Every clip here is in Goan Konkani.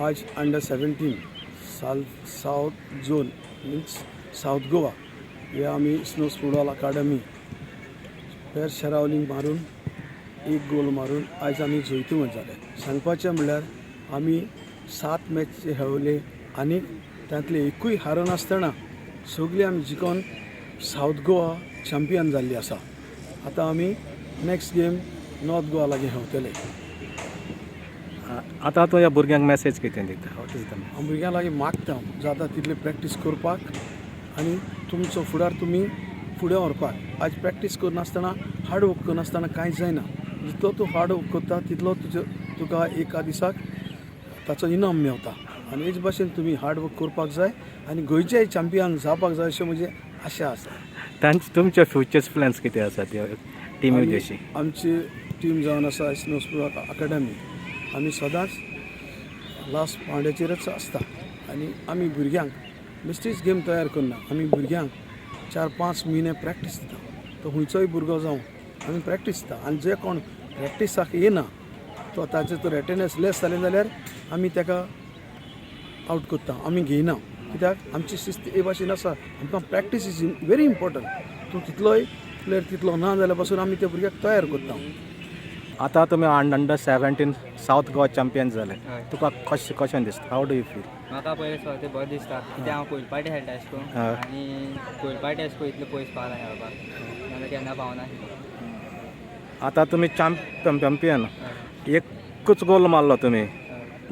आज अंडर 17 साल South Zone, means South Goa हे आमी स्नोज फुटबॉल अकाडमी पेर शेरावलींग मारून, एक गोल मारून आयज आमी जैतिवंत जाले. सांगपाचें म्हणल्यार आमी सात मॅच खेळले आनी तांतले एकूय हारनासतना सगळी आमी जिखोन सावथ गोवा चॅम्पियन जाल्ली आसा. आतां आमी नॅक्स्ट गेम नॉर्थ गोवा लागीं खेळटले. आतां तूं ह्या भुरग्यांक मॅसेज कितें दिता? What is the हांव भुरग्यां लागीं मागता, जाता तितली प्रॅक्टीस करपाक आनी तुमचो फुडार तुमी फुडें व्हरपाक. आयज प्रॅक्टीस करनासतना, हार्ड वर्क करनासतना कांय जायना. जितलो तूं हार्ड वर्क करता, तितलो तुजो तुका एका दिसाक ताचो इनाम मेवता आनी हेच भाशेन तुमी हार्ड वर्क करपाक जाय आनी गोंयचेय चॅम्पियन जावपाक जाय अशें म्हजी आशा आसा. तांचे तुमचे फ्युचर्स प्लॅन्स कितें आसा ते टिमी उद्देशी? आमची टीम जावन आसा स्नो स्पोर्ट अकॅडमी. आमी सदांच लास्ट पांवड्याचेरच आसता आनी आमी भुरग्यांक बेश्टीच गेम तयार करना. आमी भुरग्यांक 4-5 म्हयने प्रॅक्टीस दिता. तो खंयचोय भुरगो जावं, आमी प्रॅक्टीस दिता आनी जे कोण प्रॅक्टिसाक येना, तो ताचे तर एटेंडन्स लेस जालें जाल्यार आमी ताका आवट करता, आमी घेयना. कित्याक आमची शिस्त हे भाशेन आसा. आमकां प्रॅक्टीस is very important. तूं तितलोय प्लेयर तितलो ना जाल्यार पासून आमी त्या भुरग्याक तयार करता. आतां तुमी under 17 South Goa champion जाले. हय. तुका कशें कशें दिसता? How do you feel? म्हाका पयलें सुवाते बरें दिसता, कित्याक हांव पयले पाटी खेळटा अशें करून आनी पयले पाटी अशें करून इतले पयस पावला खेळपाक, नाजाल्यार केन्ना पावनाशिल्लो. आतां तुमी चॅम्पियन, एकूच गोल मारलो तुमी.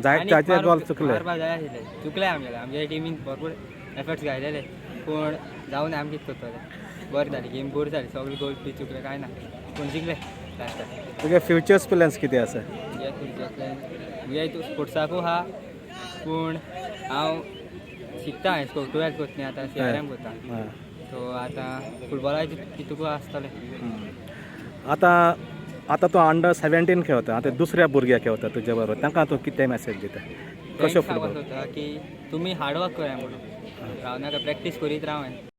जायते आनी जायते गोल चुकले. मारपाक जाय आशिल्ले, चुकले आमगेले. आमगे टिमीन भरपूर एफर्ट्स घायलेले, पूण जावन आमी कितें करतले? बरें जाली गेम, बरी जाली. सगळे गोल बी चुकले, कांय ना, पूण जिखले लास्टाक. तुगे फ्युचर्स प्लॅन्स कितें आसा? म्हगे फ्युचर प्लॅन, म्हगे हितून स्पोर्ट्साकूय आहा, पूण हांव शिकता. अशें करून टुवेल्थ करता न्ही आतां, सीआरएम करता. सो आतां फुटबॉलाचे तितूकूय आसतलें. आतां आतां तूं अंडर 17 खेळता, आतां दुसऱ्या भुरग्याक खेळता तुज्या बरोबर, तांकां तूं कितें मॅसेज दिता? कशें सांगपाक फुटबॉल सोदता की तुमी हार्ड वर्क कराय म्हणून, रावनाका, प्रॅक्टीस करीत रावाय.